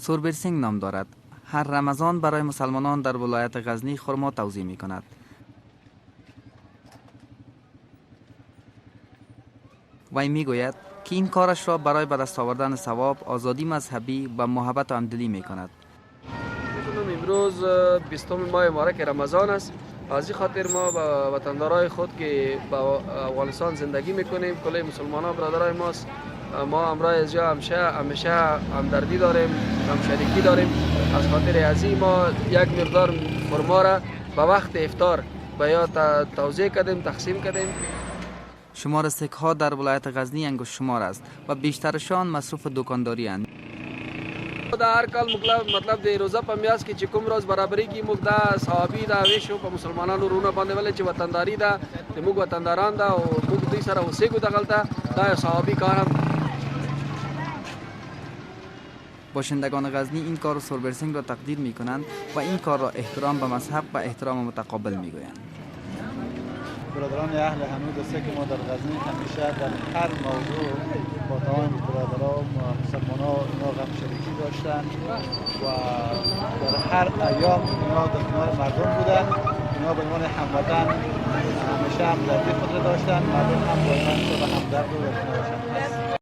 Сурбир Синг نام دارد. هر رمضان برای مسلمانان در ولایت غزنی خرما توزیع می کند. وی می گوید که این کارش را برای به دست آوردن ثواب، آزادی مذهبی و محبت و همدلی می کند. امروز 20 ماه مبارک رمضان است. از این خاطر ما با وطندارای خود که با افغانستان زندگی میکنیم، کل مسلمان ها برادرای ماست. ما همراه از همیشه همدردی داریم، همشریکی داریم. از خاطر از این ما یک مقدار خرما را به وقت افطار به یا توزیع کردیم، تقسیم کردیم. شمار سیک ها در ولایت غزنی انگشت شمار است و بیشترشان مصروف دکانداری اند. دا هر کال مطلب د روزه په میاشت کې چې کوم روز برابرېږي، موږ دا ثوابي دا ویشو په مسلمانانو وروڼو باندې، ولې چې وطنداري ده، د موږ وطنداران ده او موږ دوی سره اوسېږو دغلته، دا یو ثوابي کار هم. باشندگان غزنی این کار سوربیر سینگ را تقدیر می کنند و این کار را احترام به مذهب و احترام متقابل می گویند. برادران اهل هنود است که ما در غزنی همیشه در هر موضوع با تمام برادران و مسلمان ها اینا غم شریکی داشتن و در هر ایام اینا در کنار مردم بودن. اینا به عنوان هموطن همیشه همدردی خود را داشتن، مردم هم با اینا همیشه به همدرد و در کنارشان هست.